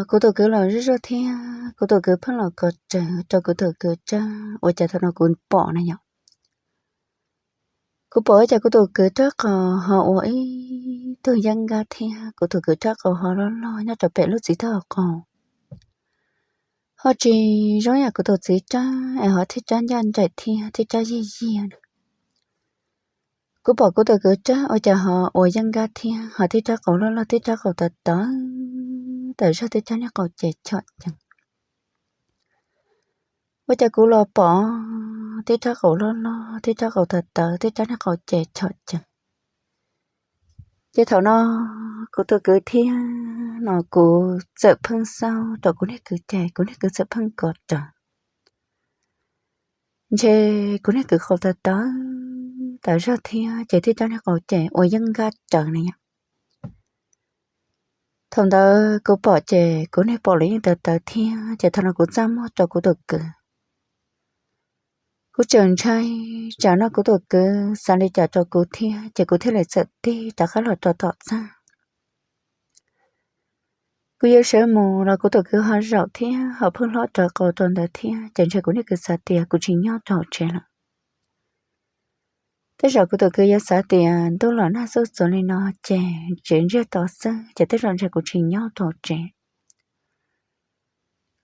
Kuv tus kwv los zuj zus thiab kuv tus kwv pheej los kov rawv rau kuv tus kwv rab, ua cas thaum no kuv pom na yom. Kuv pom ua cas kuv tus kwv rab qau ho ua ib tug yeeb nkab thiab kuv tus kwv rab qau ho loj loj nyob rau pem lub txiv tag qau, ho tsis zoo yam kuv tus txiv rab es ho thiab rab ncaj nraim thiab thiab rab yiag yiag. Kuv pom kuv tus kwv rab ua cas ho ua yeeb nkab thiab ho thiab rab qau loj loj thiab rab qau tawv tawv, tawm zog thiab rab niag qau ces chom ceev. Ua cas kuv los pom thiab rab qau loj loj thiab rab qau tawv tawv thiab rab niag qau ces chom ceev. Ces thaum no kuv tus kwv thiab no kuv txawm pheej xauj rau kuv niag kwv ces kuv niag kwv txawm pheej kov rawv, ntshe kuv niag kwv qau tawv tawv, tawv zog thiab ces thiab rab niag qau ces ua yeeb nkab rawv na yom. Thaum ntawd kuv pom ces kuv niag paum los yeej tawv tawv thiab ces thaum no kuv txaj muag rau kuv tus kwv. Kuv tseem ntshai tsam no kuv tus kwv xav li cas rau kuv thiab ces kuv thiaj li txawm tig rov qab los rau tom txaj. Kuv yuav sawv mus los kuv tus kwv ho zaum thiab ho pheej hlob rawv qau rau ntawd thiab ces ntshe kuv niag kwv xav tias kuv tsis nyob rau hauv tsev lawm. Tej zaum kuv tus kwv yuav xav tias ntuj los nag xuj txuas li no ces tsev ntsiag to xwb ces tej zaum ntshe kuv tsis nyob rau hauv tsev.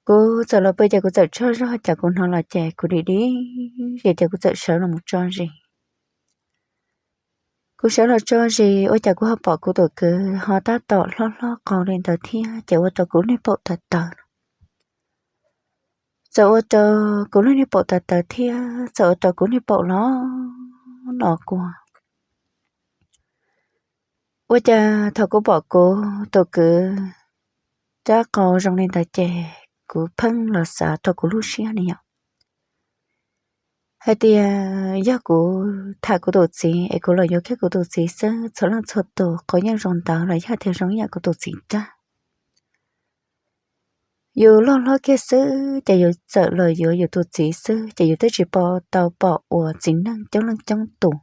Kuv txawm los pw ces kuv txawm tsaug zog, cas kuv hnov los ces kuv dim dim zis ces kuv txawm sawv los mus tso zis. Kuv sawv los tso zis ua cas kuv ho pom kuv tus kwv ho tab tom hlob hlob qau li ntawd thiab ces ua rau kuv niag paum tawv tawv. Txawm ua rau kuv lub niag paum tawv tawv thiab txawm ua rau kuv niag paum los no kua. Ua cas thaum kuv pom kuv tus kwv rab qau zoo li ntawd ces kuv pheej los xav rau kuv lub siab ni yom, hais tias yog kuv tham kuv tus txiv es kuv los yuav kiag kuv tus txiv xwb, txhua leej txhua tus qau yeej zoo ntawd los yog tias zoo ib yam kuv tus txiv rab. Yus loj hlob kiag xwb ces yus txawm los yuav yus tus txiv xwb ces yus twb tsis pom tau pom uas txiv neej coob leej coob tus.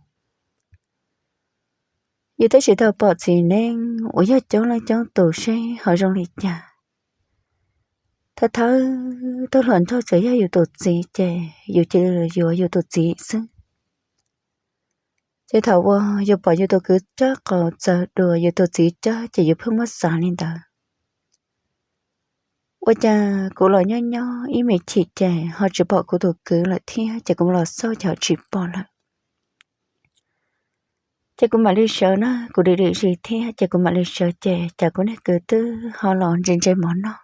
Yus twb tsis tau pom txiv neej uas yog coob leej coob tus seb ho zoo li cas. Thawj thawj tug hluas nraug txawm yog yus tus txiv ces yus cia li los yuav yus tus txiv xwb. Ces thaum uas yus pom yus tus kwv rab qau txawv dua yus tus txiv rab ces yus pheej muab xav li ntawd. Ua cas kuv los nyob nyob ib me chim ces ho tsis pom kuv tus kwv lawm thiab ces kuv los xauj ces ho tsis pom lawm. Ces kuv mam li sawv na, kuv dim dim zis thiab ces kuv mam li sawv ces cas kuv niag kwv twb ho los ntse ntse mov noj.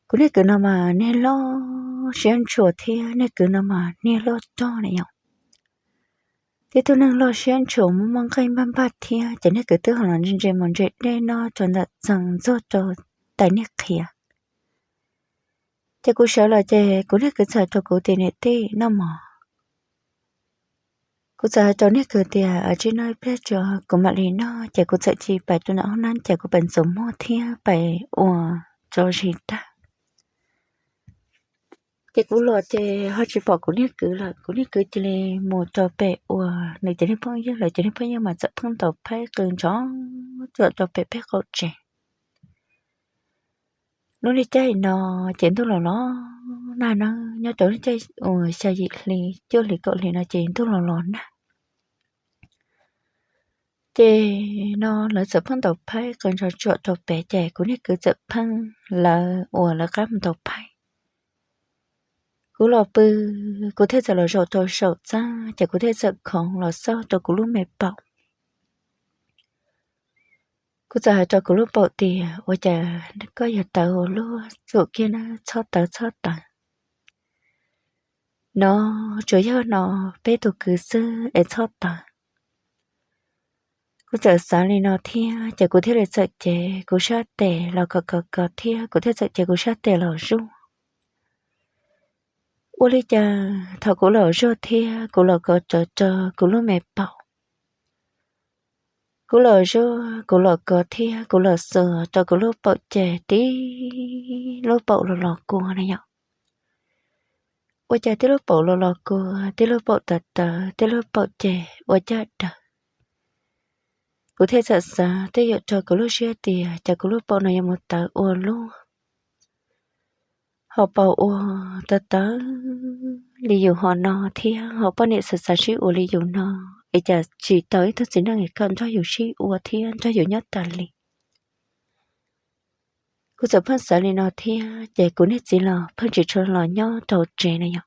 Kuv niag kwv no mas niag loj siab ntshua thiab niag kwv no mas niag loj rog na yom. Tib tug neeg loj siab ntshua muaj muaj nqaij npaj npaj thiab ces niag kwv twb ho los ntse ntse mov ntse dej noj rau ntawm txee ntxuag rau tais niag qhia. Ces kuv sawv los ces kuv niag kwv txawm rau kuv tias niam tij noj mov. Kuv txawm hais rau niag kwv tias tsis noj ib pliag tso kuv mam li noj ces kuv txawm cia li pais rau ntawm hoob nab ces kuv pais ntxuav muag thiab pais ua tso zis tag. Ces kuv los ces ho tsis pom kuv niag kwv lawm, kuv niag kwv cia li mus rau pem uas nws cov niag phooj ywg, lawv cov niag phooj ywg mas txawm pheej ntaus phaib qw nrov tsuam rau pem peb qaum tsev. Lub niag caij no ces ntuj los los nag na, nyob rau lub caij uas xya yim hli cuaj hli kaum hli no ces ntuj los los nag. Ces no lawv txawm pheej ntaus phaib qw nrov tsuam rau pem ces kuv niag kwv txawm pheej lawv uas lawv qab mus ntaus phaib. Kuv los pw, kuv thiaj txawm los zaum rau saum txaj ces kuv thiaj txawm khoov los xauj rau kuv lub me paum. Kuv txawm hais rau kuv lub paum tias ua cas koj yog tawv ua luaj, tsum kiag na, txhob tawv txhob tawv. No tsuas yog no peb tus kwv xwb es txhob tawv. Kuv txawm xav li no thiab ces kuv thiaj li txawm cev kuv sab tes los kov kov kov thiab kuv thiaj txawm cev kuv sab tes los zuaj. Ua li cas thaum kuv los zuaj thiab kuv los kov rawv rau kuv lub me paum, kuv los zuaj kuv los kov thiab kuv los xuas rau kuv lub paum ces tib lub paum los los kua na yom. Ua cas tib lub paum los los kua, tib lub paum tawv tawv, tib lub paum ces ua caj daws. Kuv thiaj txawm xav twb yuav rau kuv lub siab tias cas kuv lub paum no yuav mus tawv ua luaj, ho paum ua tawv tawv li yus ho no thiab ho poj niam xav xav sib ua li yus no, es cas tsis tau ib tug txiv neej kom nrog yus sib ua thiab nrog yus nyob tas li. Kuv txawm pheej xav li no thiab ces kuv niag txiv los pheej tsis tshua los nyob rau tsev na yom.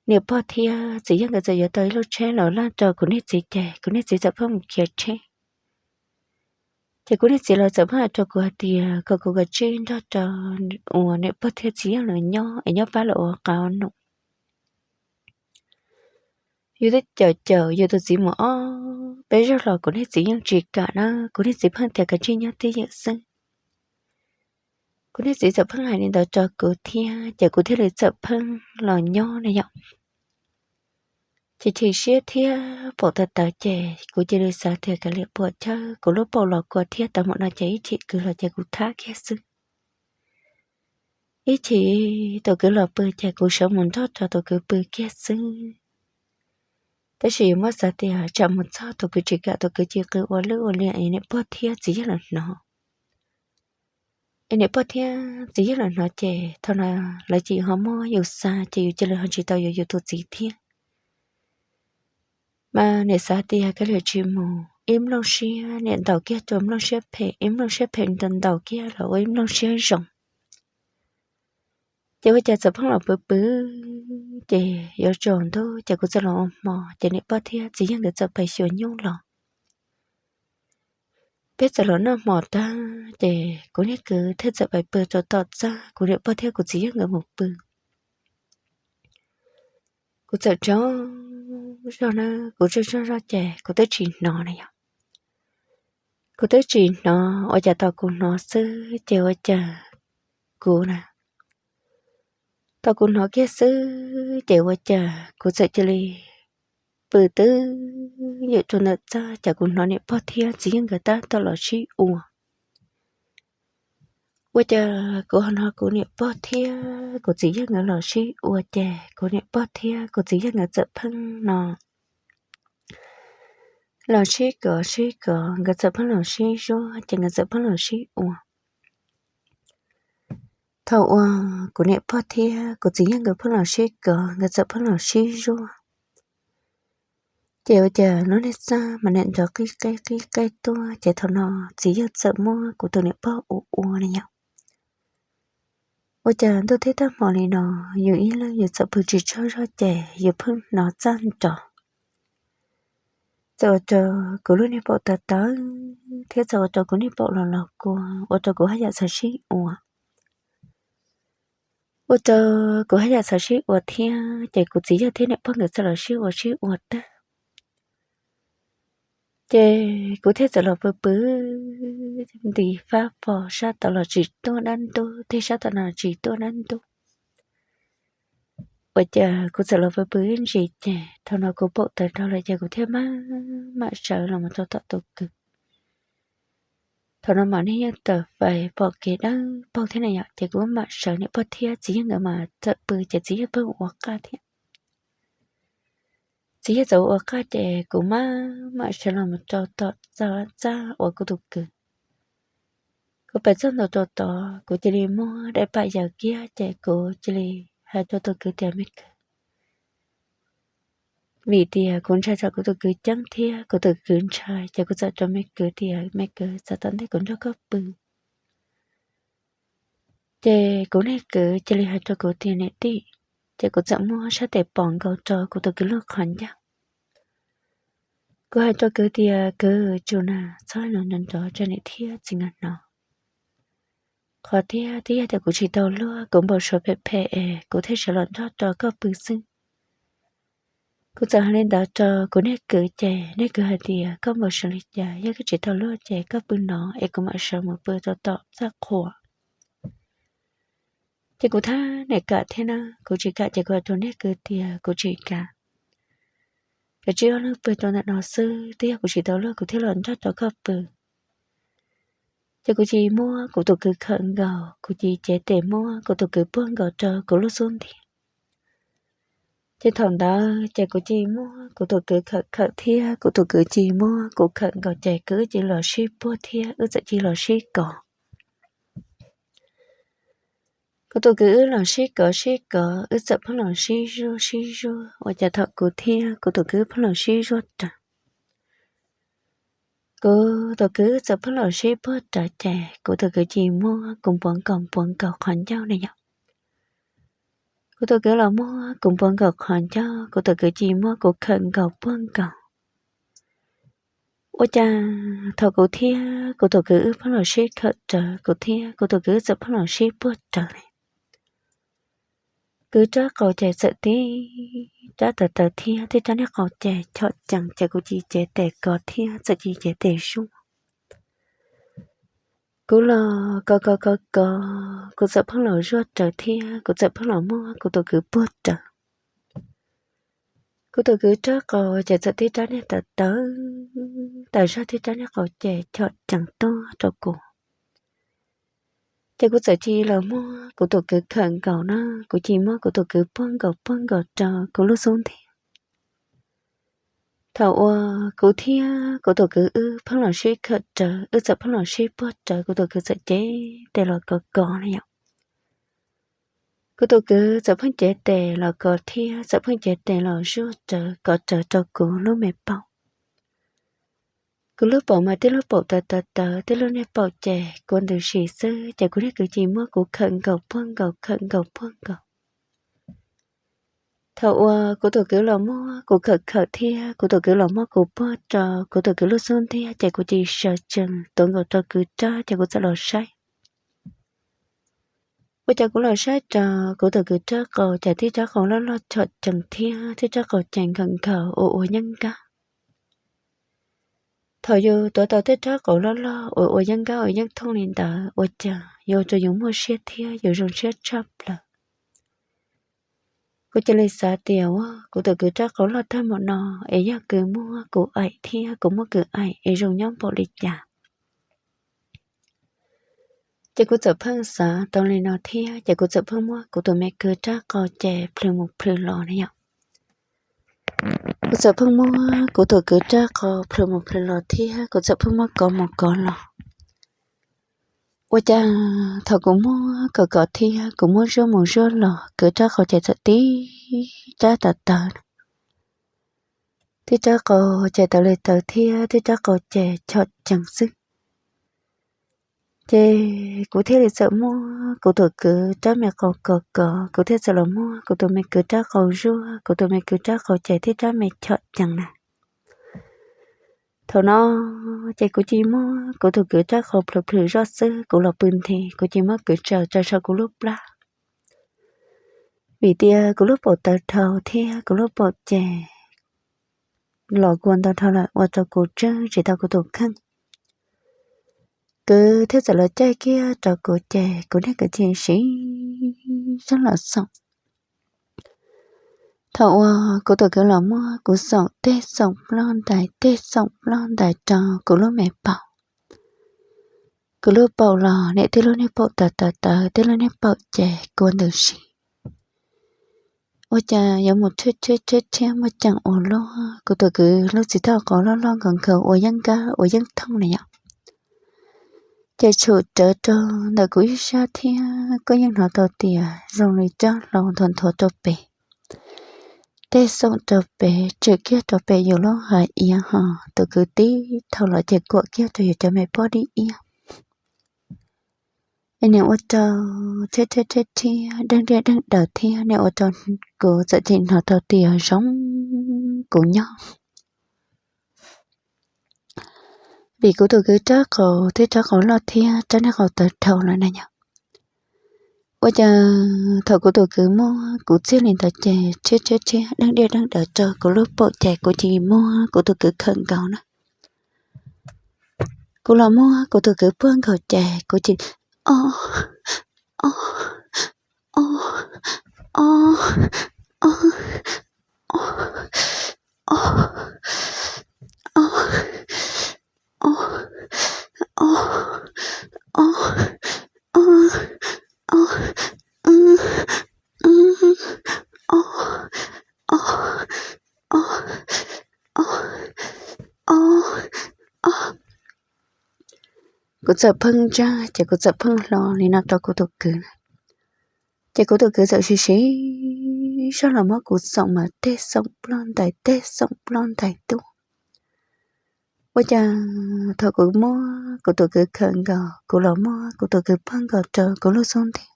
Niam pog thiab txiv yawg nkawd txawm yuav tau ib lub tsheb los laj rau kuv niag txiv ces kuv niag txiv txawm pheej mus khiav tsheb. Ces kuv niag txiv los txawm pheej hais rau kuv hais tias kom kuv kav tsij nrog rau uas niam pog thiab txiv yawg lawv nyob es nyob pab lawv ua qauv num. Yus twb cawm cawm yus tus txiv mus ob peb zaug los kuv niag txiv yeej tsis kam na, kuv niag txiv pheej tias kav tsij nyob twj ywm xwb. Kuv niag txiv txawm pheej hais li ntawd rau kuv thiab ces kuv thiaj li txawm pheej los nyob na yom. Ces chim siab thiab paum tawv tawv ces kuv cia li xav tias kav liam puas chawj kuv lub paum los kua thiab tau hmo no ces ib chim kwv los ces kuv thab kiag xwb. Ib chim tus kwv los pw ces kuv sawv mus nrog rau tus kwv pw kiag xwb. Tab sis yus muab xav tias tsam mus txog tus kwv tsis kam tus kwv cia li qw ua lwj ua liam es niam pog thiab txiv yawg lawv hnov. Es niam pog thiab txiv yawg lawv hnov ces thaum no lawv cia li ho muab yus xa ces yus cia li ho tsis tau yuav yus tus txiv thiab. Mas niam xav tias kav liam tsis mus ib nplooj siab niam ntaus kiag rau nplooj siab phem, ib nplooj siab phem ntaus kiag los ua ib nplooj siab zoo. Ces ua cas txawm pheej los pw pw, ces yuav tsaus ntuj ces kuv txawm los ua hmo ces niam pog thiab txiv yawg nkawd txawm pais xyuas nyuj los. Peb txawm los noj hmo tag ces kuv niag kwv thiaj txawm pais pw rau tom txaj, kuv niam pog thiab kuv txiv yawg nkawd mus pw. Kuv txawm tsaug zog na, kuv tsaug zog zog ces kuv twb tsis hnov na yom. Kuv twb tsis hnov, ua cas tau kuv hnov xwb ces ua cas kuv na, tau kuv hnov kiag xwb ces ua cas kuv txawm cia li pw twb ywm rau ntawm txaj ces kuv hnov niam pog thiab txiv yawg nkawd tab tom los sib ua. Ua cas kuv ho hnov kuv niam pog thiab kuv txiv yawg nkawd los sib ua ces kuv niam pog thiab kuv txiv yawg nkawd txawm pheej no los sib kov sib kov, nkawd txawm pheej los sib zuaj ces nkawd txawm pheej los sib ua. Thaum uas kuv niam pog thiab kuv txiv yawg nkawd pheej los sib kov, nkawd txawm pheej los sib zuaj, ces ua cas lub niag txaj mas niam nrov qij qej qij qej tuaj ces thaum no txiv yawg txawm muab kuv tus niam pog ua ua na yom. Ua cas ntuj thiab tag hmo li no, yus ib leeg yus txawm pw tsis tsaug zog ces yus pheej hnov txaj nrov. Txawm ua rau kuv lub niag paum tawv tawv thiab txawm ua rau kuv niag paum los los kua, ua rau kuv haj yam xav sib ua. Ua rau kuv haj yam xav sib ua thiab ces kuv txiv yawg thiab niam pog nkawd txawm los sib ua sib ua tag. Ces kuv thiaj txawm los pw pw nti fab fo sab tod los tsis tuaj dab ntub, tej sab tom no tsis tuaj dab ntub. Ua cas kuv txawm los pw pw ib ntsis ces thaum no kuv paum tawv dhau lawm ces kuv thiaj mam mam sawv los mus rau tom tus kwv. Thaum no mas niag yeej tawm fais pom kev dawb paug thiab na yom, ces kuv mam sawv, niam pog thiab txiv yawg nkawd mas txawm pw ces txiv yawg pheej ua qaj thiab. Txiv yawg txawm ua qaj ces kuv mam mam sawv los mus rau tom txaj uas kuv tus kwv. Kuv pais txog ntua rau tod kuv cia li muab daim pam yaws kiag ces kuv cia li hais rau tus kwv tias me kwv, vim tias kuv ntshai tsam kuv tus kwv ceeb thiab kuv tus kwv ntshai ces kuv txawm rau me kwv tias me kwv, txawm tom ntej kuv nrog koj pw. Ces kuv niag kwv cia li hais rau kuv tias niam tij, ces kuv txawm muab sab tes pom nkaus rau kuv tus kwv lub qhov ncauj. Kuv hais rau kwv tias kwv, tsum na, txhob hais lus nrov nrov rau niam thiab txiv nkawd hnov. Qhov tiag twb yog tias kuv tsis tau luag, kuv npau suav phem phem es kuv thiaj sawv los nrog rau koj pw xwb. Kuv txawm hais li ntawd rau kuv niag kwv ces niag kwv hais tias koj npau suav li cas, yog koj tsis tau luag ces koj pw no es kuv mam sawv mus pw rau tom txaj qhua. Ces kuv thab niam kam thiab na, kuv tsis kam ces kuv hais rau niag kwv tias kuv tsis kam, kav tsij ob leeg pw rau ntawm no xwb, twb yog kuv tsis tau luag kuv thiaj los nrog rau koj pw. Ces kuv cia li muab kuv tus kwv khawm nkaus, kuv cia li cev tes muab kuv tus kwv puag nkaus rau kuv lub xub ntiag. Ces thaum ntawd ces kuv cia li muab kuv tus kwv khawm khawm thiab kuv tus kwv cia li muab kuv khawm nkaus ces kuv wb cia li los sib puag thiab wb txawm cia li los sib kov. Kuv tus kwv wb los sib kov sib kov wb txawm pheej los sib zuaj sib zuaj ua cas thaum kuv thiab kuv tus kwv pheej los sib zuaj raws. Kuv tus kwv wb txawm pheej los sib puag raws ces kuv tus kwv cia li muab kuv npuav nkaus npuav nkaus qhov ncauj ne yom. Kuv tus kwv los muab kuv npuav nkaus qhov ncauj, kuv tus kwv cia li muab kuv khawm nkaus puag nkaus. Ua cas thaum kuv thiab kuv tus kwv wb pheej los sib khawm raws, kuv thiab kuv tus kwv wb txawm pheej los sib puag raws li. Kuv rab qau ces txawm tib rab tawv tawv thiab tib rab niag qau ces chom cees ces kuv cia li cev tes kov thiab txawm cia li cev tes zuaj. Kuv los kov kov kov kov, kuv txawm pheej los zuaj raws thiab kuv txawm pheej los muab kuv tus kwv puag raws. Kuv tus kwv rab qau ces txawm tib rab niag tawv tawv, tawm zaj tib rab niag qau ces chom cees tuaj rau kuv. Ces kuv txawm cia li los muab kuv tus kwv khawm nkaus na, kuv cia li muab kuv tus kwv puag nkaus puag nkaus rau kuv lub xub ntiag. Thaum uas kuv thiab kuv tus kwv wb pheej los sib khawm raws, wb txawm pheej los sib puag raws, kuv tus kwv txawm cev tes los kov kov na yom. Kuv tus kwv txawm pheej cev tes los kov thiab txawm pheej cev tes los zuaj raws kov raws rau kuv lub me paum. Kuv lub paum mas tib lub paum tawv tawv tawv, tib lub niag paum ces kua ntws si xwb, ces kuv niag kwv cia li muab kuv khawm nkaus puag nkaus khawm nkaus puag nkaus. Thaum uas kuv tus kwv los muab kuv khawm khawm thiab kuv tus kwv los muab kuv puag rau kuv tus kwv lub xub ntiag ces kuv cia li sawv tsees tuav nkaus rau kwv rab ces kuv txawm los saib. Ua cas kuv los saib rau kuv tus kwv rab qau ces tib rab qau loj loj chom cees thiab tib rab qau ces nkhaus nkhaus ua ua yeeb nkab. Thaum yus tuav tau tej rab qau loj loj uas ua yeeb nkab ua yeeb thooj li ntawd ua cas yuav ua rau yus muaj siab thiab yus zoo siab tshaj plaws. Kuv cia li xav tias ua kuv tus kwv rab qau loj tag npaum no es yog kuv muab kuv aim thiab kuv muab kuv aim es zoo nyob npaum li cas. Ces kuv txawm pheej xav tau li no thiab ces kuv txawm pheej muab kuv tus me kwv rab qau ces plhws mus plhws los na yom. Kuv txawm pheej muab kuv tus kwv rab qau plhws mus plhws los thiab kuv txawm pheej muab kov mus kov los. Ua cas thaum kuv muab kov kov thiab kuv muab zuaj mus zuaj los kwv rab qau ces txawm tib rab tawv tawv, tib rab qau ces tawv li tawv thiab tib rab qau ces chom cees xwb. Ces kuv thiaj li txawm muab kuv tus kwv rab me qau kov kov, kuv thiaj txawm los muab kuv tus me kwv rab qau zuaj, kuv tus me kwv rab qau ces tib rab me chom cees na. Thaum no ces kuv cia li muab kuv tus kwv rab qau plhws plhws zoj xwb, kuv los pw nthi kuv cia li muab kwv tsaws rau saum kuv lub plab, vim tias kuv lub paum tawv dhau thiab kuv lub paum ces los kua ntau dhau lawm ua rau kuv tswj tsis tau kuv tus kheej. Kwv thiaj txawm los caij kiag rau kuv ces kuv niag kwv cia li siv zog los xoom. Thaum uas kuv tus kwv los muab kuv xoom tej xoom ploj ntais tej xoom ploj ntais rau kuv lub me paum, kuv lub paum los nim tib lub niag paum tawv tawv tawv, tib lub niag paum ces kua ntws si. Ua cas yuav mus rhiab rhiab rhiab rhiab muaj ceem ua luaj, kuv tus kwv lub txiv tauj qau loj loj nkhaus nkhaus ua yeeb nkab ua yeeb thooj na yom. Ces tshum rawv rau ntawm kuv ib sab thiab koj yeej hnov tau tias zoo li rab hlau nthuav nthuav rau pem, tej xoom rau pem, tshwm kiag rau pem yus lub hais iav ho tus kwv tib thau los ces kuam kiag rau yus cov me pob dib iab. Es nim ua rau rhiab rhiab rhiab rhiab deeg diaj deeg daws thiab nim ua rau kuv txawm cia li hnov tau tias zoo kuv nyob. Vim kuv tus kwv rab qau twb rab qau loj thiab rab niag qau tawv dhau lawm na yom. Ua cas thaum kuv tus kwv muab kuv txiag li ntawd ces rhiab rhiab rhiab deeg diaj deeg daws rau kuv lub paum ces kuv cia li muab kuv tus kwv khawm nkaus na. Kuv los muab kuv tus kwv puag nkaus ces kuv cia li o o o o o o o o o o o o o o o txawm pheej ntsaj ces kuv txawm pheej hlo li no rau kuv tus kwv. Ces kuv tus kwv txawm siv siv zog los muab kuv xoom mas tej xoom ploj ntais tej xoom ploj ntais tuaj. Ua cas thaum kuv muab kuv tus kwv khawm nkaus, kuv los muab kuv tus kwv puag nkaus rau kuv lub xub ntiag.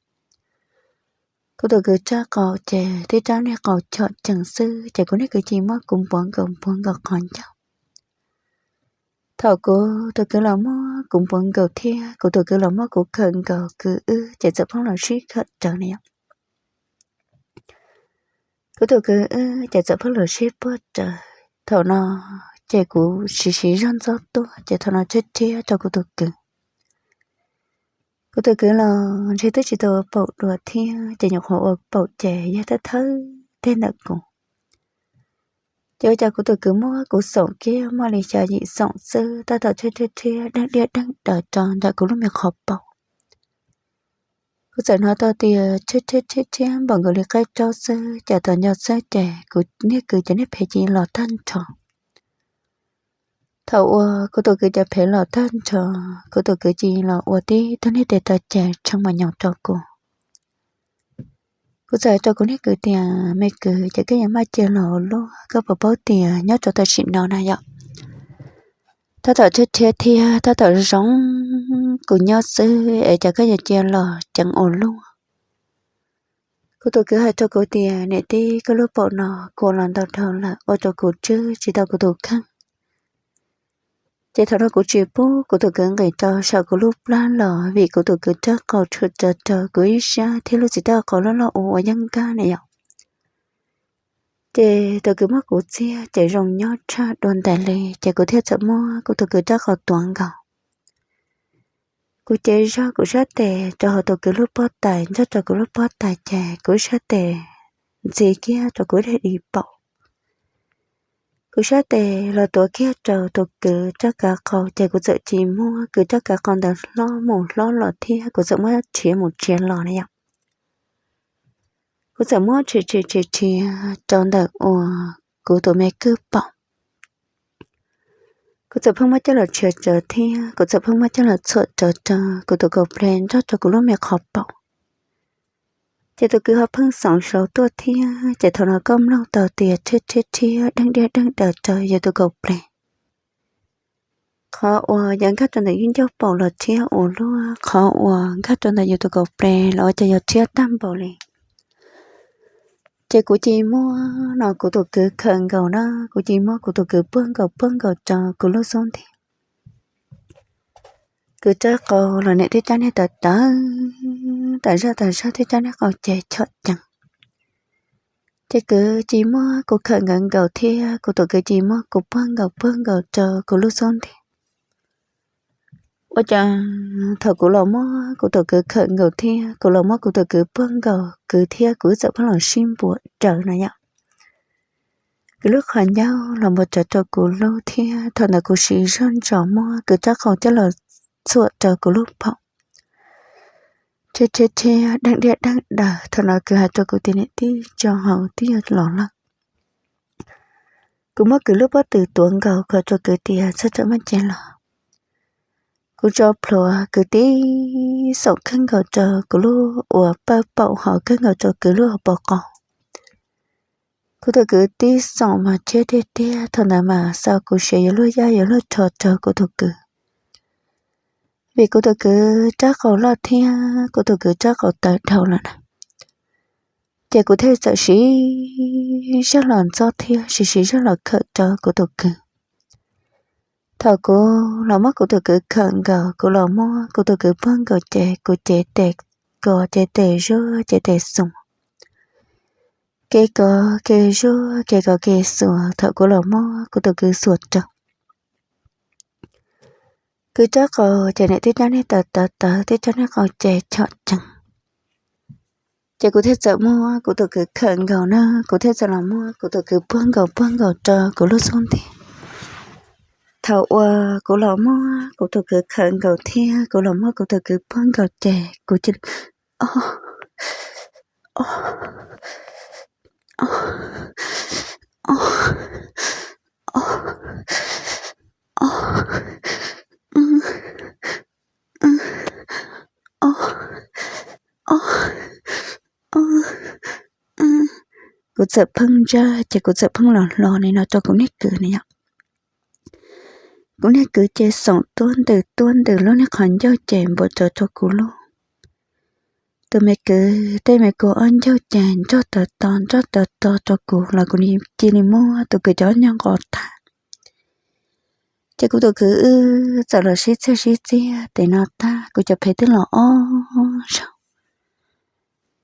Kuv tus kwv rab qau ces tib rab niag qau chom cees xwb ces kuv niag kwv cia li muab kuv npuav nkaus npuav nkaus qhov ncauj. Thaum kuv tus kwv los muab kuv npuav nkaus thiab kuv tus kwv los muab kuv khawm nkaus, kwv wb ces txawm pheej los sib khawm rawv na yom. Kuv tus kwv wb ces txawm pheej los sib puag rawv. Thaum no ces kuv siv siv zog ntxov tuaj ces thaum no tshiab tshiab rau kuv tus kwv. Kuv tus kwv los ntshe twb tsis tau ua paum dua thiab ces nyuam qhuav ua paum ces yog thawj thawj teg ntawm kuv. Ces ua cas kuv tus kwv muab kuv xoom kiag muaj li xya yim xoom xwb tab tom tshiab tshiab tshiab deej diaj deej daws rau ntawm kuv lub me qhov paum. Kuv txawm hnov tau tias tshiab tshiab tshiab tshiab npaum nkaus li qaib raub xwb ces thaum nco xwb ces kuv niag kwv ces niag phem cia li los tag nrho. Thaum uas kuv tus kwv cov phem los tag nrho, kuv tus kwv cia li los ua tib tug niag tes taw ces tshee mas nyoos rau kuv. Kuv txawm hais rau kuv niag kwv tias, me kwv, ces koj yuav maj cia los ua luaj, koj puas paub tias nyob rau tam sim no na yom, tab tom tshiab tshiab thiab tab tom zoo zoo kuv nyob xwb es cas koj yuav cia los ceev ua luaj. Kuv tus kwv hais rau kuv tias, niam tij, koj lub paum no kuv los ntau dhau lawm ua rau kuv tswj tsis tau kuv tus kheej. Ces thaum no kuv tsis pub kuv tus kwv nqis rau saum kuv lub plab los vim kuv tus kwv rab qau tshwm rawv rau kuv ib sab thiab lub txiv tawj qau loj loj ua ua yeeb nkab na yom. Ces tus kwv muab kuv txiag ces zoo nyob tshaj dua ntais li ces kuv thiaj txawm muab kuv tus kwv rab qau tuav nkaus. Kuv cev zog kuv sab tes rau hauv tus kwv lub pob tais nrog rau kuv lub pob tais ces kuv sab tes ntxiv kiag rau kuv daim di paum. Kuv sab tes los tuav kiag rau tus kwv rab kav qau ces kuv txawm cia li muab kwv rab kav qau ntawd hlob mus hlob los thiab kuv txawm muab rhiav mus rhiav los na yom. Kuv txawm muab rhiav rhiav rhiav rhiav rau ntawm uas kuv tus me kwj paum. Kuv txawm pheej muab coj los rhiav rawv thiab kuv txawm pheej muab coj los txhuam rawv rau kuv tus kaum ple nrog rau kuv lub me qhov paum. Ces tus kwv ho pheej xoom saud tuaj thiab ces thaum no koj mloog tau tias rhiab rhiab rhiab deej diaj deej daws rau yus tus kaum ple. Qhov uas yog nkag rau ntawm yus ncauj paum los rhiab ua luaj, qhov uas nkag rau ntawm yus tus kaum ple los ua cas yog rhiab tag npaum li. Ces kuv cia li muab no kuv tus kwv khawm nkaus na, kuv cia li muab kuv tus kwv puag nkaus puag nkaus rau kuv lub xub ntiag. Kwv rab qau los niam tib rab niag tawv tawv, tas zaj tas zaj tib rab niag qau ces chom cees. Ces kwv cia li muab kuv khawm nkaus nkaus thiab kuv tus kwv cia li muab kuv puag nkaus puag nkaus rau kuv lub xub ntiag. Ua cas thaum kuv los muab kuv tus kwv khawm nkaus thiab kuv los muab kuv tus kwv puag nkaus, kwv thiab kuv txawm pheej los sib npuav rawv no yom. Kwv lub qhov ncauj los npuav rawv rau kuv lub thiab thaum ntawd kuv siv zog ntsos muab kwv rab qau coj los txhuam rau kuv lub paum. Rhiab rhiab rhiab deej diaj deej daws, thaum no kwv hais rau kuv tias niam tij, tso hauv twb yuav los lawm. Kuv muab kwv lub pob tw tuav nkaus kom rau kwv tias txhob rawm maj cia los. Kuv tso plhuav kwv tib xoom kawg nkaus rau kuv lub uas pawj paum hauv kawg nkaus rau kwv lub hauv paus qau. Kuv tus kwv tib xoom mas rhiab tiag tiag, thaum ntawd mas xav kuv siav yuav luag yaj yuav luag rho rau kuv tus kwv. Vim kuv tus kwv rab qau loj thiab kuv tus kwv rab qau tawv dhau lawm na. Ces kuv thiaj txawm siv zog los ntxob thiab siv siv zog los khawm rau kuv tus kwv. Thaum kuv los muab kuv tus kwv khawm nkaus, kuv los muab kuv tus kwv puag nkaus ces kuv cev tes kos, cev tes zuag, cev tes xuas, kev kos kev zuag, kev kos kev xuas, thaum kuv los muab kuv tus kwv xuas rau kwv rab qau ces niam tib rab niag tawv tawv tawv, tib rab niag qau ces chom cees. Ces kuv thiaj txawm muab kuv tus kwv khawm nkaus na, kuv thiaj txawm los muab kuv tus kwv puag nkaus puag nkaus rau kuv lub xub ntiag. Thaum uas kuv los muab kuv tus kwv khawm nkaus thiab kuv los muab kuv tus kwv puag nkaus ces kuv cia li o o o o o o, o, kuv txawm pheej ntsaj ces kuv txawm pheej los hlo li no rau kuv niag kwv na yom. Kuv niag kwv ces xoom tuab ntws tuab ntws lub niag qhov ncauj ces npuas rawv rau kuv lub. Tus me kwv tej me kua ob ncauj ces nroj tawv to nroj tawv to rau kuv los kuv cia li muab tus kwv cov ob ncauj nqos tag. Ces kuv tus kwv wb txawm los sib txiaj sib txiaj tes no tag kuv cov phev twb los ob zaug.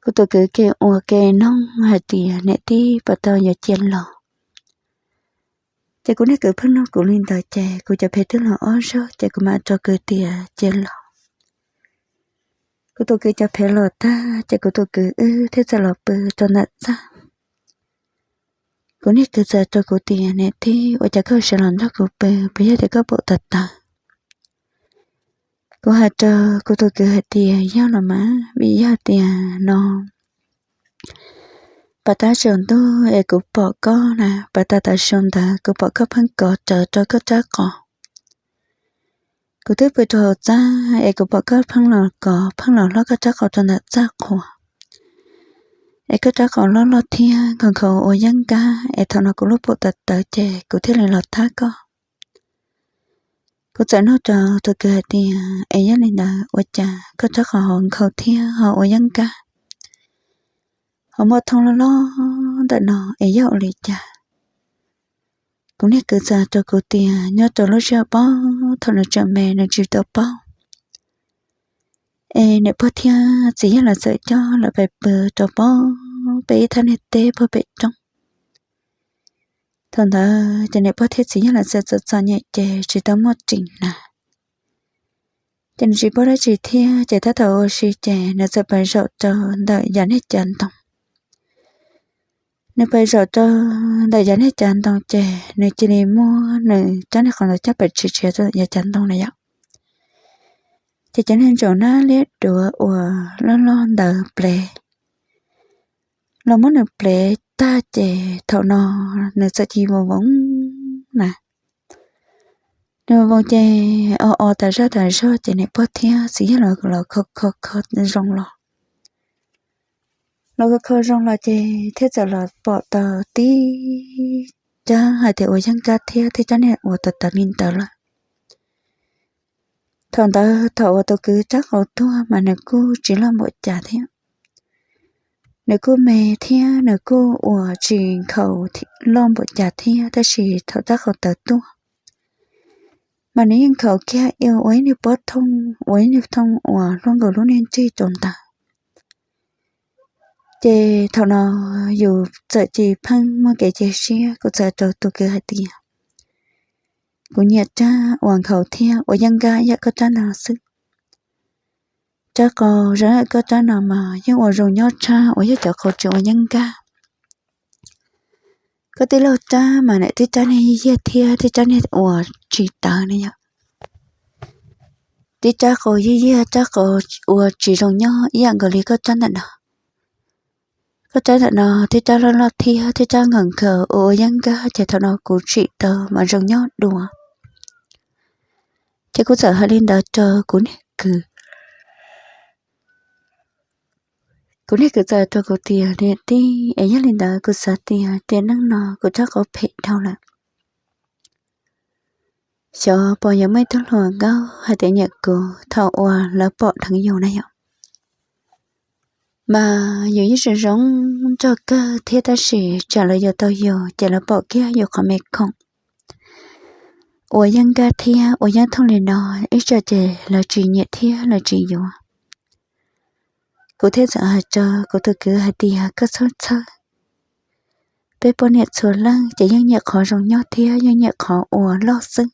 Kuv tus kwv ke ua ke noog hais tias niam tij puas tau yuav cia los. Ces kuv niag kwv pheej nug kuv li ntawd ces kuv cov phev twb los ob zaug ces kuv mam rau kwv tias cia los. Kuv tus kwv cov phev los tag ces kuv tus kwv wb thiaj txawm los pw rau ntawm txaj. Kuv niag kwv txawm rau kuv tias niam tij ua cas koj sawv los nrog kuv pw, puas yog tias koj pom tawv tawv? Kuv hais rau kuv tus kwv hais tias yog los mas vim yog tias no pas tab saum ntuj es kuv pom koj na, pas tas tav su ntawd kuv pom koj pheej kov rawv rau koj rab qos. Kuv twb pw rau hauv txaj es kuv pom koj pheej los kov pheej los hlob koj rab qos rau ntawm txaj qhua. Es koj rab qos loj loj thiab nkhaus nkhaus ua yeeb nkab es thaum no kuv lub paum tawv tawv ces kuv thiaj li los thab koj. Kuv txawm nug rau tus kwv hais tias es yog li ntawd ua cas koj rab qos ho nkhaus thiab ho ua yeeb nkab, ho muaj thooj loj loj ntawm no es yog ua li cas? Kuv niag kwv txawm rau kuv tias nyob rau lub sij hawm pob thaum nws tseem me nws tsis tau paub, es niam pog thiab txiv yawg lawv txawm coj lawv pais pw rau pob pem ib thaj niag teb puag pem roob. Thaum ntawd ces niam pog thiab txiv yawg lawv txawm txom txom nyem ces tsis tau muaj ris hnav. Ces nws tsis paub dab tsi thiab ces tab tom ua si ces nws txawm pais zaum rau ntawm yav niag cav ntoo. Nws pais zaum rau ntawm yav niag cav ntoo ces nws cia li muab nws rab niag qhov ntawd coj pais tshis tshiav rau yav cav ntoo na yom. Ces cov niag ntsaum nab liab duav uas loj loj ntawd plev los muab nws plev tag ces thaum no nws txawm cia li voos voos na. Nws voos voos ces o o tas zaj tas zog ces niam pog thiab txiv yawg los kho kho kho zoo los. Los kho kho zoo los ces thiaj txawm los pom tau tib rab hais tias ua yeeb nkab thiab tib rab niag uas tawv tawv li ntawd lawm. Thaum ntawd thaum uas tus kwv rab qau tuag mas nws kuj tsis loj npaum cas thiab. Nws kuj me thiab nws kuj ua tsis nkhaus loj npaum cas thiab tab sis thaum rab qau tawv tuaj mas nws yeej nkhaus kiag ua ib niag pob thooj, ua ib niag thooj uas luaj nkaus lub niag nrig rau ntawd. Ces thaum no yus txawm cia li pheej muaj kev cia siab, kuv txawm rau tus kwv hais tias kuv nyiam rab uas nkhaus thiab ua yeeb nkab ib yam koj rab no xwb. Rab qau zoo ib yam koj rab no mas yeej ua zoo nyob tshaj uas yog cov qau tsis ua yeeb nkab. Koj tij laug rab mas nws tib rab niag yiag thiab tib rab niag uas tsis tawv ne yom. Tib rab qau yiag yiag, rab qau ua tsis zoo nyob ib yam nkaus li koj rab ntawm no. Koj rab ntawm no tib rab loj loj thiab tib rab nkhaus nkhaus ua ua yeeb nkab ces thaum no kuv tsim tau mas zoo nyob dua. Ces kuv txawm hais li ntawd rau kuv niag kwv. Kuv niag kwv txawm rau kuv tias niam tij, es yog li ntawd kuv xav tias tiam neej no kuv rab qau phem dhau lawm. Xyov puas yuav muaj ib tug hluas nkauj hais tias nyiam kuv thaum uas lawv pom dheev yus na yom. Mas yus yeej zoo zoo nraug kawg thiab tab sis tsam lawv yuav tau yus ces lawv pom kiag yus qhov me khoom ua yeeb nkab thiab ua yeeb thooj li no, ib tsam ces lawv tsis nyiam thiab lawv tsis yuav. Kuv thiaj txawm hais rau kuv tus kwv hais tias koj txhob txhawj, peb poj niam txhua leej ces yeej nyiam qhov zoo nyob thiab yeej nyiam qhov uas loj xwb.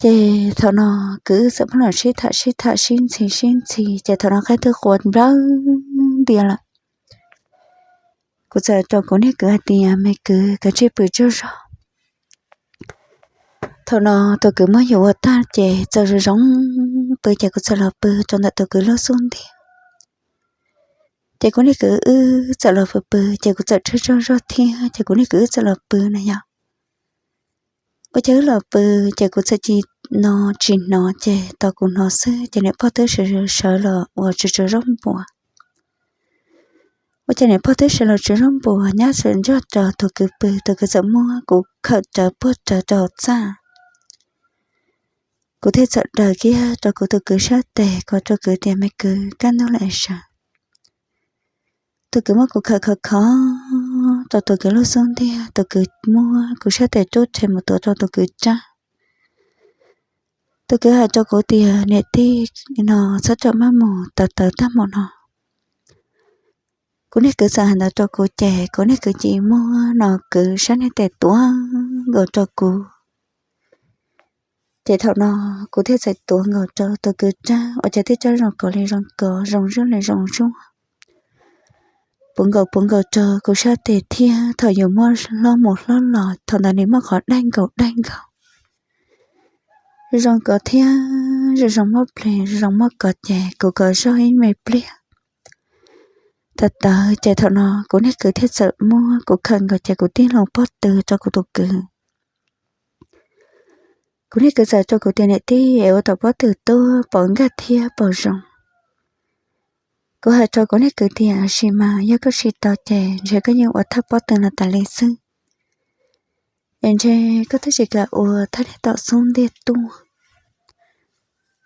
Ces thaum no kwv wb txawm pheej los sib tham sib tham sib ntxhi sib ntxhi ces thaum no qaib twb qua nplawg ntias lawm. Kuv txawm rau kuv niag kwv hais tias me kwv, kav tsij pw tsaug zog. Thaum no tus kwv muab yus ua tag ces txawm zoo zoo pw ces kuv txawm los pw rau ntawm tus kwv lub xub ntiag. Ces kuv niag kwv wb txawm los pw pw ces kuv txawm tshaib tsaug zog thiab ces kuv niag kwv wb txawm los pw na yom. Ua cas wb los pw, ces kuv txawm cia li tsis hnov, ces tau kuv hnov xwb ces niam pog twb sawv sawv los ua tsaws tsaws zaub npua. Ua cas niam pog twb sawv los tsaws zaub npua, nyab sawv ntsug rau tus kwv pw, tus kwv txawm muab kuv khawm rawv puag rawv rau hauv txaj. Kuv thiaj txawm daws kiag rau kuv tus kwv sab tes, kuv hais rau kwv tias, me kwv, kaj ntug lawm es sawv. Tus kwv muab kuv khawm khov kho rau tus kwv lub xub ntiag, tus kwv muab kuv sab tes rub rhe mus tuav rau tus kwv rab. Tus kwv hais rau kuv tias, niam tij, no txhob rawm maj mus, tawv tawv tag mus no. Kuv niag kwv txawm hais ntawd rau kuv ces kuv niag kwv cia li muab no kwv sab niag tes tuav nkaus rau kuv. Ces thaum no kuv thiaj txawm tuav nkaus rau tus kwv rab, ua cas twb coj zoo kawg li zoo kawg, zoo zuj li zoo zuj, puav nkaus puav nkaus rau kuv sab tes thiab. Thaum yus muab hlob mus hlob los, thaum ntawd nws muaj qhov daig nkaus daig nkaus, zoo kawg thiab zoo zoo muaj plig zoo muaj kov, ces kuv kov zog ib me pliag. Tawv tawv ces thaum no kuv niag kwv thiaj txawm muab kuv khawm nkaus ces kuv tig hlo pob tw rau kuv tus kwv. Kuv niag kwv txawm rau kuv tias, niam tij, es ua tom pob tw tuaj pom nkaj thiab pom zoo. Kuv hais rau kuv niag kwv tias, sis mas yog koj tsis tau ces ntshe koj yeej ua thawj pob tw no tas li xwb, es ntshe koj twb tsis kam ua thawj niag tom xub ntiag tuaj.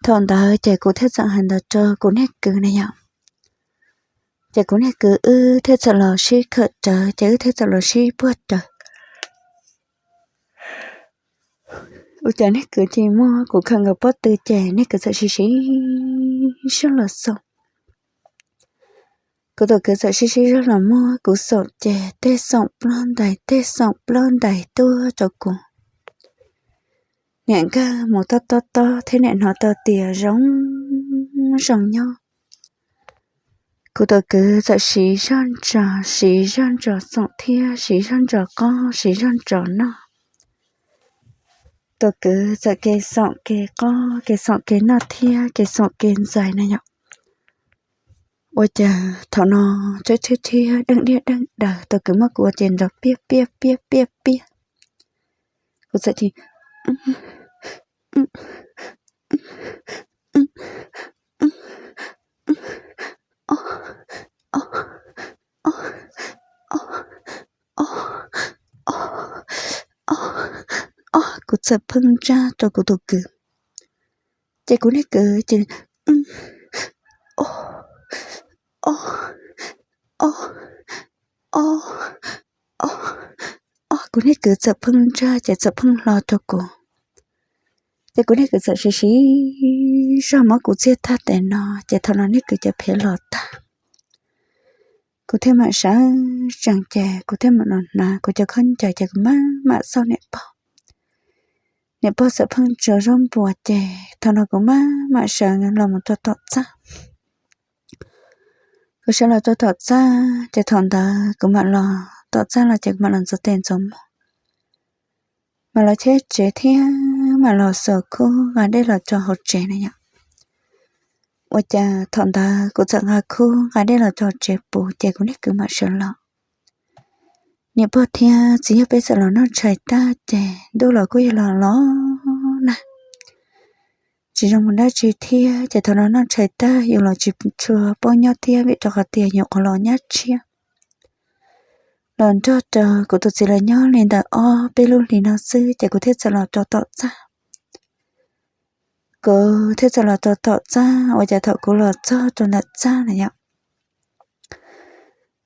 Thaum ntawd ces kuv thiaj txawm hais ntawd rau kuv niag kwv na yom. Ces kuv niag kwv wb thiaj txawm los sib khawm rawv, ces wb thiaj txawm los sib puag rawv. Ua cas niag kwv cia li muab kuv khawm nkaus pob tw ces niag kwv txawm sib sib zog los xaum. Kuv tus kwv txawm sib sib zog los muab kuv xaum ces tej xaum plaub ntais tej xaum plaub ntais tuaj rau kuv. Niam nkag mus tob tob tob thiab niam hnov tau tias zoo zoo nyob. Kuv tus kwv txawm siv zog ntsos siv zog ntsos xaum thiab siv zog ntsos qob siv zog ntsos noj. Tus kwv txawm ke xaum ke qob ke xaum ke noj thiab ke xaum ke ntxais na yom. Ua cas thaum no tsab tshiab tshiab deej diaj deej daws, tus kwv muab kuv ua ces nrov piaj piaj piaj piaj piaj. Kuv txawm cia li kuv txawm pheej ntsaj rau kuv tus kwv. Ces kuv niag kwv ces o o o o o, kuv niag kwv txawm pheej ntsaj ces txawm pheej hlo rau kuv. Ces kuv niag kwv txawm siv siv zog muab kuv txiag tag tes no, ces thaum no niag kwv cov phev los tag. Kuv thiaj mam sawv tsees ces kuv thiaj mam los hnav kuv cov khaub ncaws ces kuv maj mam xauj niam pog. Niam pog txawm pheej tsaws zaub npua ces thaum no kuv maj mam sawv los mus rau tom txaj. Kuv sawv los rau tom txaj ces thaum ntawd kuv mam los tom txaj los ces kuv mam los ntxuav tes ntxuav muag, mam los cheb tsev thiab mam los xuas khub nqa dej los rau hauv tsev na yom. Ua cas thaum ntawd kuv txawm nqa khub nqa dej los rau hauv tsev pus ces kuv niag kwv mam sawv los. Niam pog thiab txiv yawg peb txawm los noj tshais tag ces ntuj los kuj yog los los na, tsis zoo mus dab tsi thiab ces thaum no noj tshais tag yus los tsis tshua paub nyob thiab vim rau qhov tias nyuam qhuav los nyab tshiab. Los nrog rau kuv tus txiv lawv nyob li ntawm ob peb lub hlis no xwb ces kuv thiaj txawm los rau tom txaj. Kuv thiaj txawm los rau tom txaj, ua cas thaum kuv los txog rau ntawm txaj na yom,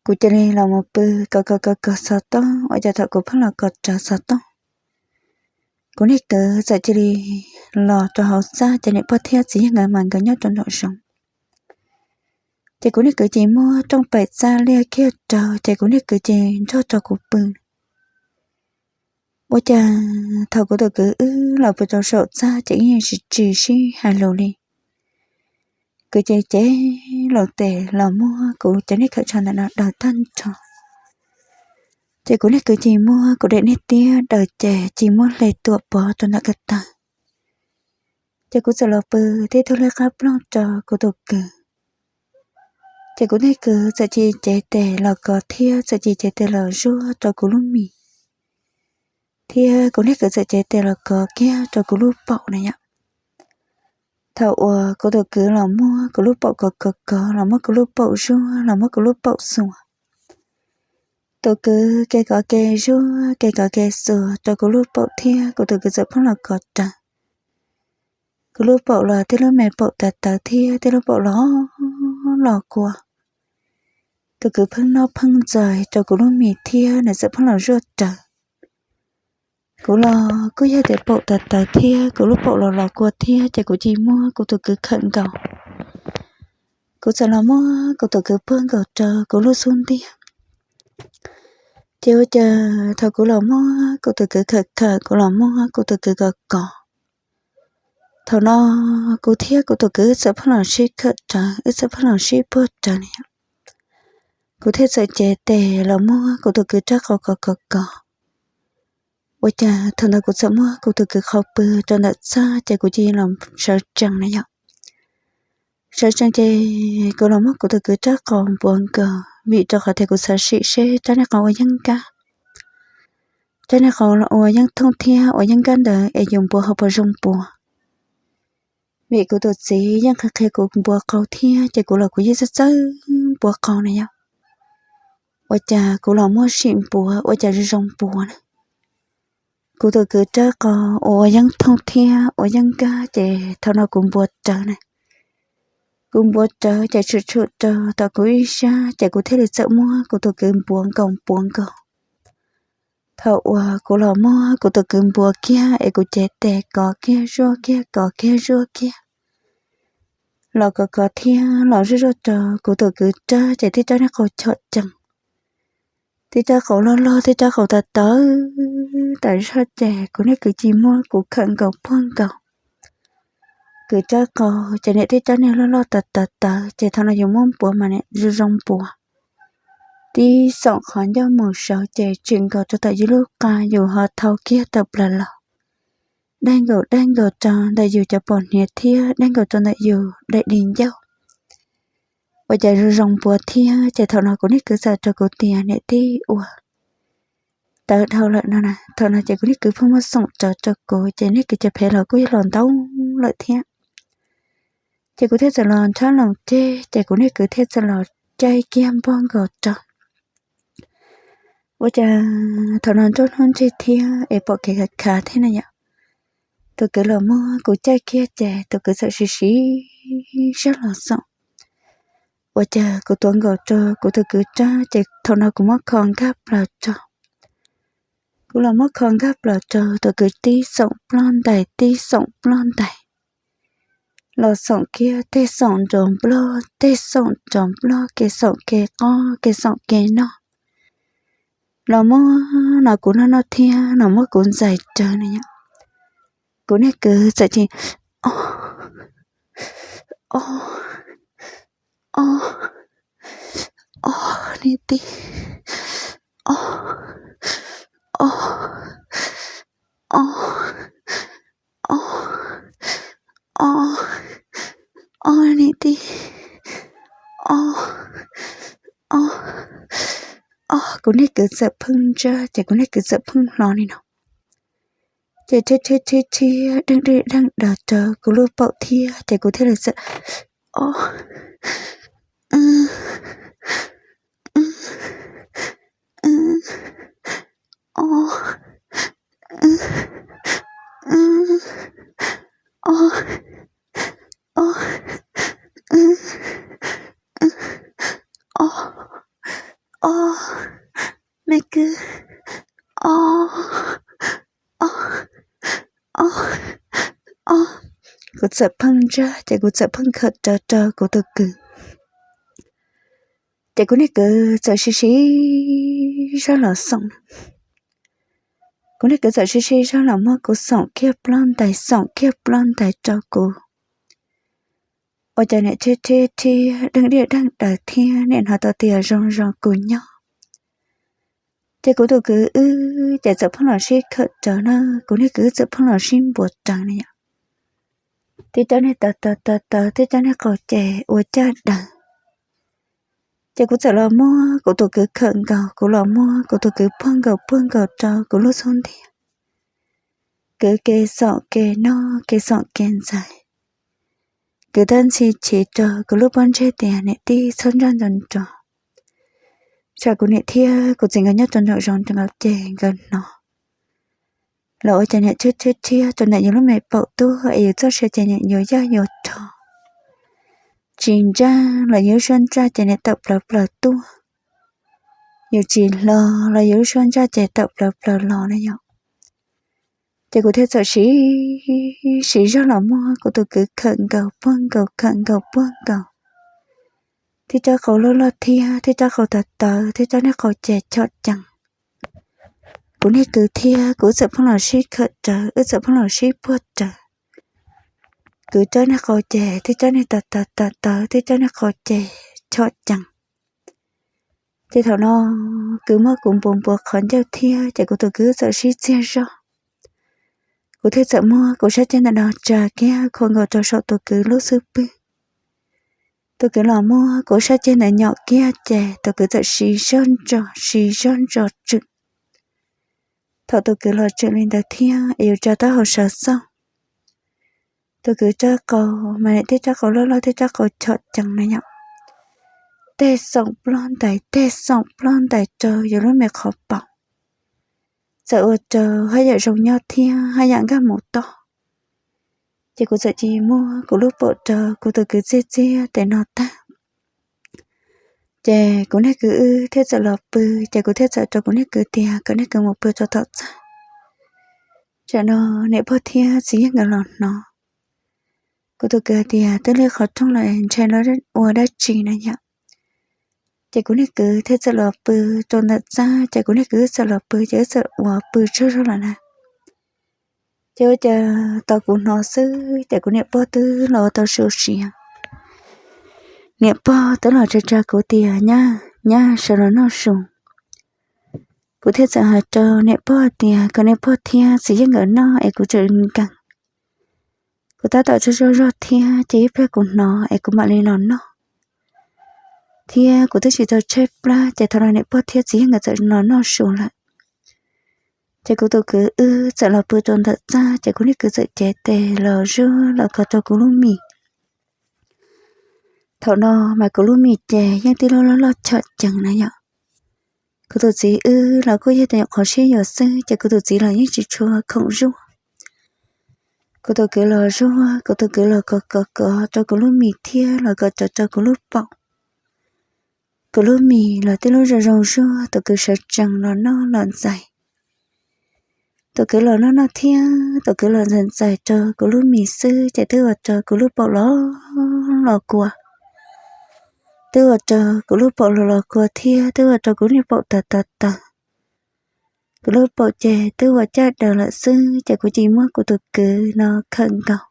kuv cia li los mus pw kov kov kov kov xov tooj, ua cas thaum kuv pheej los kov rawv xov tooj, kuv niag kwv txawm cia li los rau hauv txaj ces niam pog thiab txiv yawg nkawd mas nkawd nyob rau nraum zoov. Ces kuv niag kwv cia li muab rooj paim txaj liaj kiag rau ces kuv niag kwv cia li nrog rau kuv pw. Ua cas thaum kuv tus kwv wb los pw rau saum txaj ces wb yeej tsis tsis sib hais lus li. Kwv cia li cev laus tes los muab kuv cov niag khawm tsho ntawm no daws tag nrho. Ces kuv niag kwv cia li muab kuv daim niag tiab daws ces cia li muab hle tuam pov rau ntawm ko taw. Ces kuv txawm los pw tib tug liab qab ploog rau kuv tus kwv. Ces kuv niag kwv txawm cia li cev tes los kov thiab txawm cia li cev tes los zuaj rau kuv lub mis. thiab kuv niag kwv txawm cev tes los kov kiag rau kuv lub paum na yom. Thaum uas kuv tus kwv los muab kuv lub paum kov kov kov, los muab kuv lub paum zuaj, los muab kuv lub paum xuas, tus kwv ke kov ke zuaj ke kov ke xuas rau kuv lub paum thiab kuv tus kwv txawm pheej los kov rawv. Kuv lub paum los tib lub me paum tawv tawv thiab tib lub paum los los kua. Tus kwv pheej noj pheej ntxais rau kuv lub mis thiab nws txawm pheej los zuaj rawv. Kuv los kuj yog tias paum tawv tawv thiab kuv lub paum los los kua thiab ces kuv cia li muab kuv tus kwv khawm nkaus. Kuv txawm los muab kuv tus kwv puag nkaus rau kuv lub xub ntiag. Ces ua cas thaum kuv los muab kuv tus kwv khawm khawm, kuv los muab kuv tus kwv kov kov, thaum no kuv thiab kuv tus kwv wb txawm pheej los sib khawm rawv, wb txawm pheej los sib puag rawv na yom. Kuv thiaj txawm cev tes los muab kuv tus kwv rab qau kov kov kov. Ua cas thaum ntawd kuv txawm muab kuv tus kwv qhau pw rau ntawm txaj ces kuv cia li los sawv tsees na yom. Sawv tsees ces kuv los muab kuv tus kwv rab qau npuav nkaus, vim rau qhov tias kuv xav sim seb rab niag qau uas yeeb nkab, rab niag qau uas yeeb thooj thiab uas yeeb nkab ntawd es yus npuav ho puas zoo npuav. Vim kuv tus txiv yeej qhia qhia kuv npuav qau thiab ces kuv los kuv yeej txawj txawj npuav qau na yom. Ua cas kuv los muab sim npuav ua cas zoo zoo npuav na. Kuv tus kwv rab qau uas yeeb thooj thiab uas yeeb nkab ces thaum no kuv npuav rawv na. Kuv npuav rawv ces tshwm tshwm rau tom kuv ib sab ces kuv thiaj li txawm muab kuv tus kwv npuav nkaus npuav nkaus. Thaum uas kuv los muab kuv tus kwv npuav kiag es kuv cev tes kov kiag zuaj kiag kov kiag zuaj kiag, los kov kov thiab los zuaj zuaj rau kuv tus kwv rab ces tib rab niag qau chom cees, tib rab qau loj loj, tib rab qau tawv tawv tas zog ces kuv niag kwv cia li muab kuv khawm nkaus puag nkaus. Kwv rab qau ces niam tib rab niag loj loj tawv tawv tawv ces thaum no yus muab npuav mas niam zoo zoo npuav. Tib xoom qhov ncauj mus saud ces tsim nkaus rau tom yus lub qa, yus ho thau kiag tawm plaws los, daig nkaus daig nkaus rau ntawm yus cov pom hniav thiab daig nkaus rau ntawm yus daim di ncauj. Ua cas zoo zoo npuav thiab ces thaum no kuv niag kwv txawm rau kuv tias niam tij ua tawv dhau lawm no na. Thaum no ces kuv niag kwv pheej muab xoom rawv rau kuv ces niag kwv cov phev los kuj yog los ntau lawm thiab. Ces kuv thiaj txawm los ntshab loos ceg ces kuv niag kwv thiaj txawm los caij kiag npog nkaus rau. Ua cas thaum no nruab hnub nrig thiab es pom kev khav khav thiab na yom. Tus kwv los muab kuv caij kiag ces tus kwv txawm siv siv zog los xoom. Ua cas kuv tuav nkaus rau kuv tus kwv rab ces thaum no kuv muab kho nkag plaws rau. Kuv los muab kho nkag plaws rau tus kwv tib xoom ploj ntais tib xoom ploj ntais. Los xoom kiag tej xoom nrov nplog tej xoom nrov nplog, kev xoom kev qob kev xoom kev noj. Los muab no kuv noj noj thiab los muab kuv ntxais rawv na yom. Kuv niag kwv txawm cia li o o o o niam tij o o o o o o niam tij o o o. Kuv niag kwv txawm pheej ntsaj ces kuv niag kwv txawm pheej hlo li no. Ces rhiab rhiab rhiab rhiab deej dej deej daws rau kuv lub paum thiab ces kuv thiaj li txawm o o o o o o o o me kwv o o o o. Kuv txawm pheej ntsaj ces kuv txawm pheej khawm rawv rau kuv tus kwv. Ces kuv niag kwv txawm siv siv zog los xoom. Kuv niag kwv txawm siv siv zog los muab kuv xoom kiag ploj ntais xoom kiag ploj ntais rau kuv. Ua cas niam rhiab rhiab rhiab deej dej deej daws thiab niam hnov tau tias zoo zoo kuv nyob. Ces kuv tus kwv wb ces txawm pheej los sib khawm rawv na, kuv niag kwv txawm pheej los sib npuav rawv na yom. Tib rab niag tawv tawv tawv tawv tib rab niag qau ces ua caj daws. Ces kuv txawm los muab kuv tus kwv khawm nkaus, kuv los muab kuv tus kwv puag nkaus puag nkaus rau kuv lub xub ntiag. kwv kev xoom kev noj kev xoom kev ntxais. Kwv tab ntxhi chim rau kuv lub pob ntseg tias niam tij txhob ntsaj nto nrov, tsam kuv niam thiab kuv txiv nkawd nyob rau nraum zoov rau nkawd ces nkawd hnov los ua cas niam rhiab rhiab rhiab rau ntawm yus lub me paum tuaj es yus txoj sia ces niam yuav yaj yuav rho. Tsis ntsaj los yus lub suab ntsaj ces niam tawm plaws plaws tuaj, yus tsis hlo los yus lub suab ntsaj ces tawm plaws plaws los na yom. Ces kuv thiaj txawm siv, siv zog los muab kuv tus kwv khawm nkaus puag nkaus khawm nkaus puag nkaus, thiab rab qau loj loj thiab thiab rab qau tawv tawv thiab rab niag qau ces chom cees. Kuv niag kwv thiab kuv wb txawm pheej los sib khawm rawv, wb txawm pheej los sib puag rawv. Kwv rab niag qau ces thiab rab niag tawv tawv tawv tawv thiab rab niag qau ces chom cees. Ces thaum no kwv muab kuv npuav npuav qhov ncauj thiab ces kuv tus kwv txawm sib txiag zog. Kuv thiaj txawm muab kuv sab ceg ntawm no tsa kiag khua nkaus rau saum tus kwv lub xub pwg. Tus kwv los muab kuv sab ceg ntawd nyom kiag ces tus kwv txawm siv zog ntso siv zog ntso tswm. Thaum tus kwv los tswm li ntawd thiab es yus tsa taub hau sawv xauj, tus kwv rab qau mas niam tij rab qau loj loj thiab rab qau chom cees na yom. Tej xoom ploj ntais tej xoom ploj ntais rau yus lub me qhov paum, txawm ua rau haj yam zoo nyob thiab haj yam nkag mus toj. Ces kuv txawm cia li muab kuv lub paum rau kuv tus kwv txiag txiag tes no tag. Ces kuv niag kwv wb thiaj txawm los pw, ces kuv thiaj txawm rau kuv niag kwv tias kom niag kwv mus pw rau tom txaj, tsam no niam pog thiab txiv yawg nkawd los hnov. Kuv tus kwv hais tias twb li qhov rooj lawm ntshe ua dab tsi na yom. Ces kuv niag kwv thiaj txawm los pw rau ntawm txaj, ces kuv niag kwv wb txawm los pw ces wb txawm ua pw tsaug zog lawm na. Ces ua cas tau kuv hnov xwb ces kuv niam pog twb los ua tau su siav. Niam pog twb los tsa tsa kuv tias nyab, nyab sawv los noj su. Kuv thiaj txawm hais rau niam pog tias kom niam pog thiab txiv yawg nkawd noj es kuv tseem nkees. Kuv tab tom tsaug zog zog thiab ces ib pliag kuv hnov es kuv mam li los noj. Thiab kuv twb tsis tau tshaib plab ces thaum no niam pog thiab txiv yawg nkawd txawm los noj su lawm. Ces kuv tus kwv wb txawm los pw rau ntawm txaj ces kuv niag kwv txawm cev tes los zuaj los kho rau kuv lub mis. Thaum no mas kuv lub mis ces yeej tib lub loj loj chom cees na yom. Kuv tus txiv wb los kuj yog tias nyuam qhuav sib yuav xwb ces kuv tus txiv los yeej tsis tshua khoom zuaj. Kuv tus kwv los zuaj, kuv tus kwv los kov kov kov rau kuv lub mis thiab los kov rawv rau kuv lub paum. Kuv lub mis los tib lub zoo zoo zuaj, tus kwv sawv tsees los noj los ntxais. Tus kwv los noj noj thiab tus kwv los ntxais ntxais rau kuv lub mis xwb ces twb ua rau kuv lub paum los los kua. Twb ua rau kuv lub paum los los kua thiab twb ua rau kuv niag paum tawv tawv tawv. Kuv lub paum ces twb ua caj daws lawm xwb ces kuv cia li muab kuv tus kwv no khawm nkaus.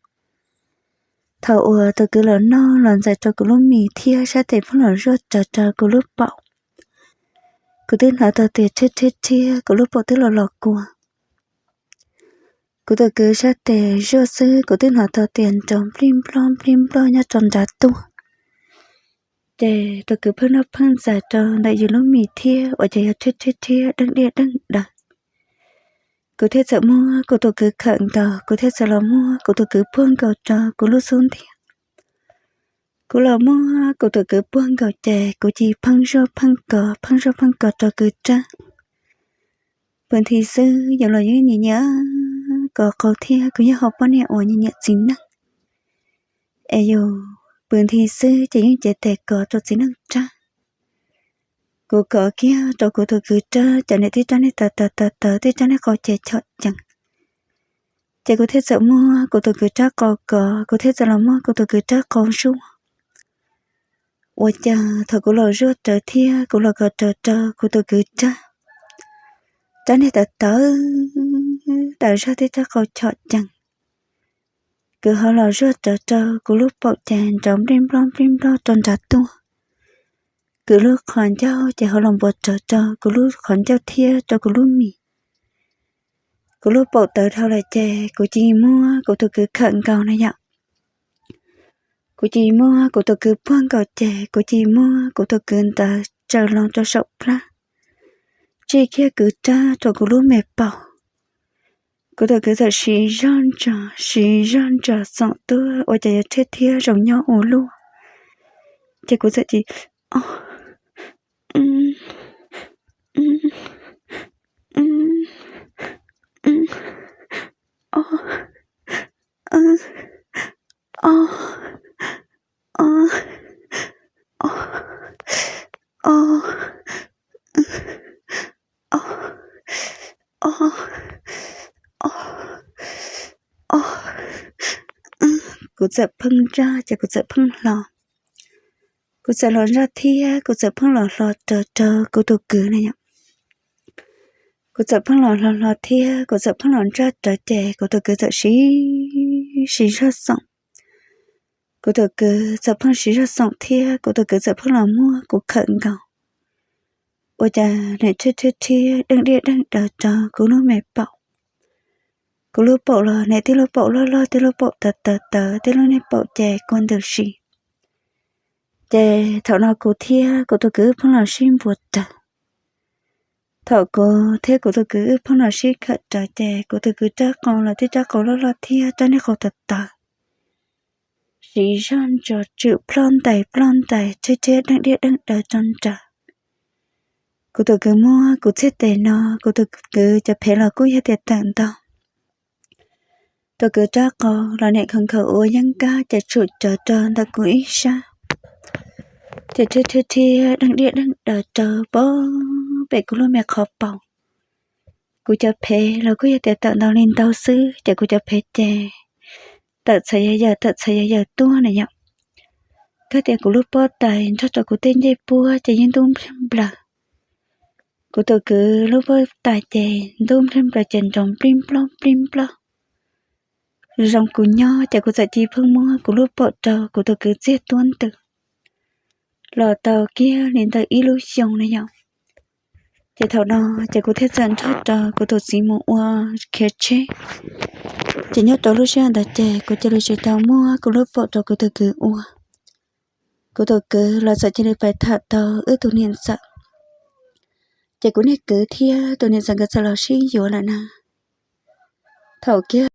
Thaum uas tus kwv los noj los ntxais rau kuv lub mis thiab sab tes pheej los zuaj rawv rau kuv lub paum, kuv twb hnov tau tias rhiab rhiab rhiab kuv lub paum twb los los kua. Kuv tus kwv sab tes zuaj xwb kuv twb hnov tau tias nrov nplij nploj nplij nploj nyob rau nrad tuaj. Ces tus kwv pheej noj pheej ntxais rau ntawm yus lub mis thiab ua cas yog rhiab rhiab rhiab deej diaj deej daws. Kuv thiaj txawm muab kuv tus kwv khawm nkaus, kuv thiaj txawm los muab kuv tus kwv puag nkaus rau kuv lub xub ntiag. Kuv los muab kuv tus kwv puag nkaus ces kuv cia li pheej zuaj pheej kov pheej zuaj pheej kov rau kwv rab. Pw nthi xwb yus los yeej nyiam nyiam kov qau thiab kuv yog hom poj niam uas nyiam nyiam txiv neej. Es yus pw nthi xwb ces yeej cev tes kov rau txiv neej rab. Kuv kov kiag rau kuv tus kwv rab ces niam tij rab niag tawv tawv tawv tawv tij rab niag qau ces chom cees. Ces kuv thiaj txawm muab kuv tus kwv rab qau kov, kuv thiaj txawm los muab kuv tus kwv rab qau zuaj. Ua cas thaum kuv los zuaj rawv thiab kuv los kov rawv rau kuv tus kwv rab, rab niag tawv tawv tawv zog tij rab qau chom cees. Kwv ho los zuaj rawv rau kuv lub paum ces nrov nplij nploj nplij nploj rau nrad tuaj. Kwv lub qhov ncauj ces ho los npuav rawv rau kuv lub qhov ncauj thiab rau kuv lub mis. Kuv lub paum tawv dhau lawm ces kuv cia li muab kuv tus kwv khawm nkaus na yom. Kuv cia li muab kuv tus kwv puag nkaus ces kuv cia li muab kuv tus kwv ntawd tsaws loo rau saum plab, tsij kiag kwv rab rau kuv lub me paum. Kuv tus kwv txawm siv zog ntsos, siv zog ntsos xoom tuaj ua cas yuav thiaj thiab zoo nyob ua luaj. Ces kuv txawm cia li, o, o, o, o, o, o, o, o, o, o. Kuv txawm pheej ntsaj ces kuv txawm pheej hlo. Kuv txawm los ntsaj thiab kuv txawm pheej los hlo rawv rau kuv tus kwv na yom. Kuv txawm pheej los hlo hlo thiab kuv txawm pheej los ntsaj rawv ces kuv tus kwv txawm siv, siv zog xoom. Kuv tus kwv txawm pheej siv zog xoom thiab kuv tus kwv txawm pheej los muab kuv khawm nkaus. Ua cas nws thiaj thiab thiab deej diaj deej daws rau kuv lub me paum. Kuv lub paum los nws tib lub paum loj loj, tib lub paum tawv tawv tawv, tib lub niag paum ces kua ntws si. Ces thaum no kuv thiab kuv tus kwv pheej los sib npuas rawv. Thaum kuv thiab kuv tus kwv wb pheej los sib khawm rawv ces kuv tus kwv rab qau los twb rab qau loj loj thiab rab niag qau tawv tawv, siv zog ntsos tswm ploj ntais ploj ntais thiab thiab deej diaj deej daws rau nraud. Kuv tus kwv muab kuv txhiab tes no, kuv tus kwv cov phev los kuj yog tias tawm ntau. Tus kwv rab qau los niam khaws nkhaws ua yeeb nkab ces tshum rawv rau ntawm kuv ib sab, ces thiab thiab thiab deej diaj deej daws rau pem kuv lub me qhov paum. Kuv cov phev los kuj yog tias tawm ntau li ntau xwb ces kuv cov phev ces tawm txhav yawg yawm tawm txhav yawg yawm tuaj na yom. Kab tias kuv lub pob tais nrog rau kuv tej ncej puab ces yeej ntub nplawg nplawg. Kuv tus kwv lub pob tais ces ntub nplawg nplawg ces nrov nplij nploj nplij nploj. Zoo kuv nyob ces kuv txawm cia li pheej muab kuv lub paum rau kuv tus kwv txiag tuab ntws los tau kiag li ntawm ib lub xyoo na yom. Ces thaum no ces kuv thiaj txawm nrog rau kuv tus txiv mus ua khiav tsheb. Ces nyob rau lub sij hawm ntawd ces kuv cia li tsis tau muab kuv lub paum rau kuv tus kwv ua. Kuv tus kwv los txawm cia li pais tham tau wb tus niam ntxawm. Ces kuv niag kwv thiab tus niam ntxawm nkawd txawm los sib yuav lawm na. Thaum kiag